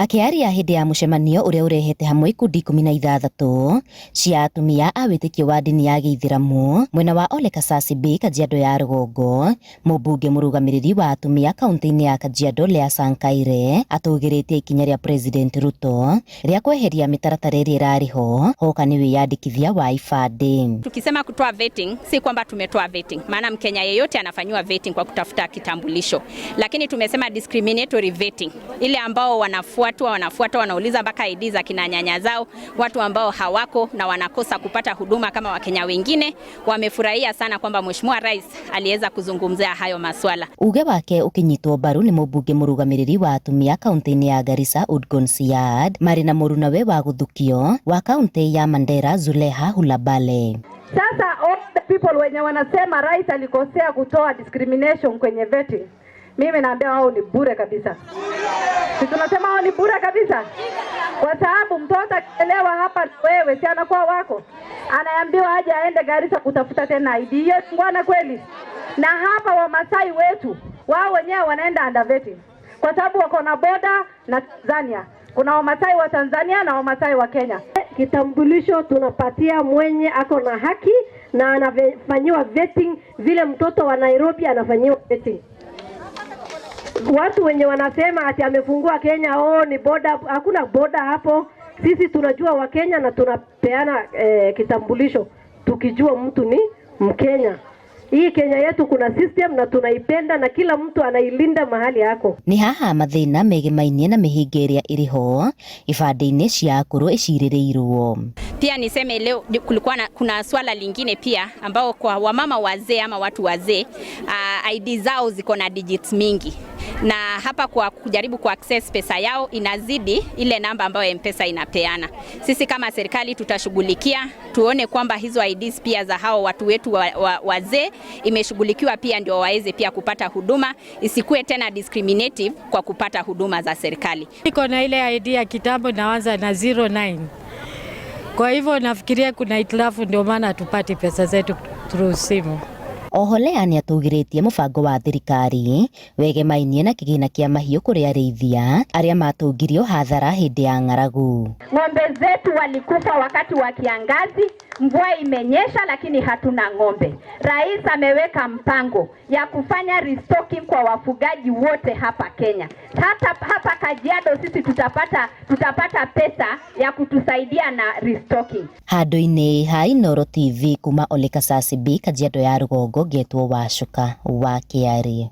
Akĩaria hĩndĩ ya mũcemanio ũrĩa ũrehete hamwe ikundi 16 cia atumia a wĩtĩkio wa ndini ya gĩithĩramu mwena wa Ole Kasasi B, Kajiado ya rũgongo, mũmbunge mũrũgamĩrĩri wa atumia kaunti-inĩ ya Kajiado Lea Sankaire atũgĩrĩtie ikinya rĩa President Ruto rĩa kweheria mĩtaratara ĩrĩa ĩrarĩ ho hoka nĩ wĩyandĩkithia wa ibandĩ. Tukisema kutoa vetting, si kwamba tumetoa vetting, maana Mkenya yeyote anafanyiwa vetting kwa kutafuta kitambulisho, lakini tumesema discriminatory vetting, ile ambao wanafuatwa wanafuatwa wanauliza mpaka ID za kina nyanya zao, watu ambao hawako na wanakosa kupata huduma kama Wakenya wengine. Wamefurahia sana kwamba Mheshimiwa Rais aliweza kuzungumzia hayo maswala. Uge wake ukinyitwo mbaru nĩ mũmbunge mũrũgamĩrĩri wa atumia kaunti-inĩ ya Garissa Udgon Siad marĩ na mũrunawe wa gũthukio wa kaunti ya Mandera Zuleha Hulabale. Sasa all the people wenye wanasema rais alikosea kutoa discrimination kwenye vetting, mimi naambia wao ni bure kabisa. Si tunasema wao ni bure kabisa, kwa sababu mtoto akielewa hapa wewe, si anakuwa wako, anaambiwa aje aende Garissa kutafuta tena ID. Hiyo ngwana kweli? Na hapa Wamasai wetu wao wenyewe wanaenda under vetting kwa sababu wako na boda na Tanzania. Kuna Wamasai wa Tanzania na Wamasai wa Kenya. Kitambulisho tunapatia mwenye ako na haki na anafanyiwa vetting vile mtoto wa Nairobi anafanyiwa vetting. Watu wenye wanasema ati amefungua Kenya, oh, ni boda, hakuna boda hapo. Sisi tunajua Wakenya na tunapeana kitambulisho tukijua mtu ni Mkenya. Hii Kenya yetu kuna system na tunaipenda na kila mtu anailinda mahali yako. Nĩ haha mathĩna megemainie na mĩhĩnga ĩrĩa ĩrĩ ho ibandĩ-inĩ cia akũrũ ĩcirĩrĩirwo. Pia niseme leo kulikuwa na, kuna swala lingine pia ambao kwa wamama wazee ama watu wazee, ID zao ziko na digits mingi na hapa kwa kujaribu ku access pesa yao inazidi ile namba ambayo M-Pesa inapeana. Sisi kama serikali tutashughulikia tuone kwamba hizo IDs pia za hao watu wetu wazee imeshughulikiwa pia, ndio waweze pia kupata huduma, isikuwe tena discriminative kwa kupata huduma za serikali. Niko na ile ID ya kitambo naanza na 09. Kwa hivyo nafikiria kuna hitilafu, ndio maana hatupati pesa zetu through simu. Oho Lea nĩatũgĩrĩtie mũbango wa thirikari wegemainie na kĩgĩna kĩa mahiũ kũrĩ arĩithia arĩa matũngirio hathara hĩndĩ ya ng'aragu. Ng'ombe zetu walikufa wakati wa kiangazi, mvua imenyesha lakini hatuna ng'ombe. Rais ameweka mpango ya kufanya restocking kwa wafugaji wote hapa Kenya. Hata hapa Kajiado sisi tutapata pesa ya kutusaidia na restocking. Handũ-inĩ ha Inooro TV kuma Ole Kasasi B, Kajiado ya rũgongo, ngetwo Wacuka wa Kĩarĩ.